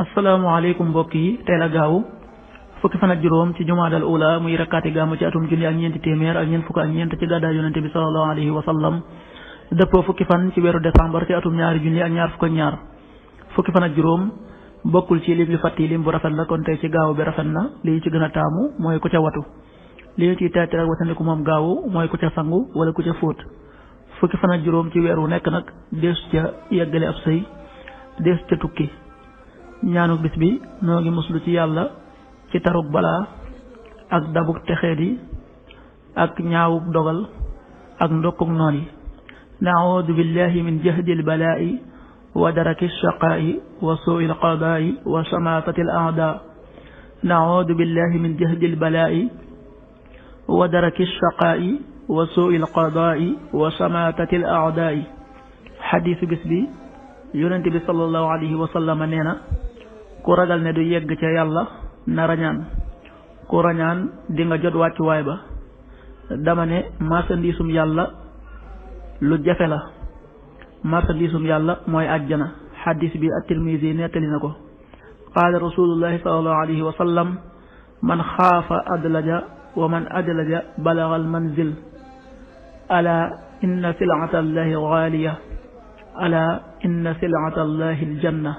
asalaamaaleykum mbokk yi tey la gaawu fukki fan ak juróom ci jumaadal ula muy rakkaati gàmmu ci atum junni ak ñeenti téeméer ak ñeent fukk ak ñeent ci gàddaay yonente bi sallallahu alayhi wa sallam dëppoo fukki fan ci weeru décembre ci atum ñaari junni ak ñaar fukk ak ñaar fukki fan ak juróom bokkul ci lim yu fàtti lim bu rafet la kon tey ci gaawu bi rafet na li ci gën a taamu mooy ku ca watu li ñu ciy teetere ak watandiku moom gaawu mooy ku ca sangu wala ku ca fóot fukki fan ak juróom ci weer wu nekk nag dees ca yeggale ab sëy dees ca tukki ñaanu bis bi noo ngi muslu ci yàlla ci taruk balaa ak dabuk texeet yi ak ñaawuk dogal ak ndokkuk noon yi naudu billahi min jahdil balaa'i wa daraki shaqaa'i wa suu'il qadaa'i wa shamaatatil a'daa naudu billahi min jahdil balaa'i wa daraki shaqaa'i wa suu'il qadaa'i wa shamaatatil a'daa'i xadiisu bis bi yonente bi sallallahu alayhi wa sallam nee na ku ragal ne du yegg ca yàlla na rañaan ku rañaan di nga jot wàccuwaay ba dama ne marchandisum yàlla lu jafe la marchandisum yàlla mooy àjjana xaddis bi at-Tirmisi nettali na ko qaala rasulullahi sallallahu alayhi wa sallam man xaafa adlaja wa man adlaja balaga al manzil ala inna silata allahi gaaliya ala inna silata allahi aljanna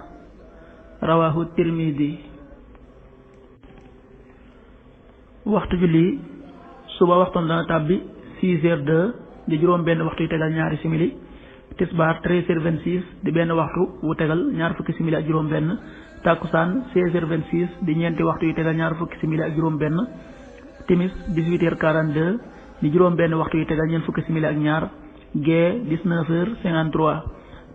rawahu Tirmidi. waxtu julli suba waxtoon dana tàbbi 6h02 di juróom benn waxtu yu tegal ñaari simili tisbaar 13h26 di benn waxtu wu tegal ñaar fukki simili ak juróom benn takkusaan 16h26 di ñeenti waxtu yu tegal ñaar fukki simili ak juróom benn timis 18h42 di juróom benn waxtu yu tegal ñeent fukki simili ak ñaar gee 19h53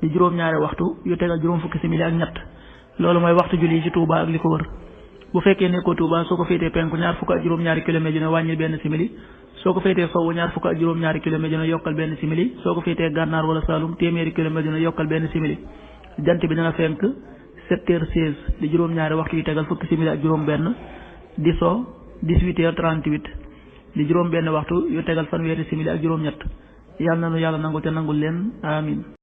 di juróom ñaari waxtu yu tegal juróom fukki simili ak ñett loolu mooy waxtu julli ci Touba ak li ko wër bu fekkee nekkoo Touba soo ko féetee penku ñaar fukk ak juróom-ñaari kilomètre dina wàññil benn simili soo ko féetee sowwu ñaar fukk ak juróom-ñaari kilomètre dina yokkal benn simili soo ko féetee gànnaar wala Saalum téeméeri kilomètre dina yokkal benn simili jant bi dina fenk 7h16 di juróom-ñaari waxtu yu tegal fukki simili ak juróom benn di so 18h38 di juróom benn waxtu yu tegal fanweeri simili ak juróom ñett yàlla na nu yàlla nangul te nangul leen amin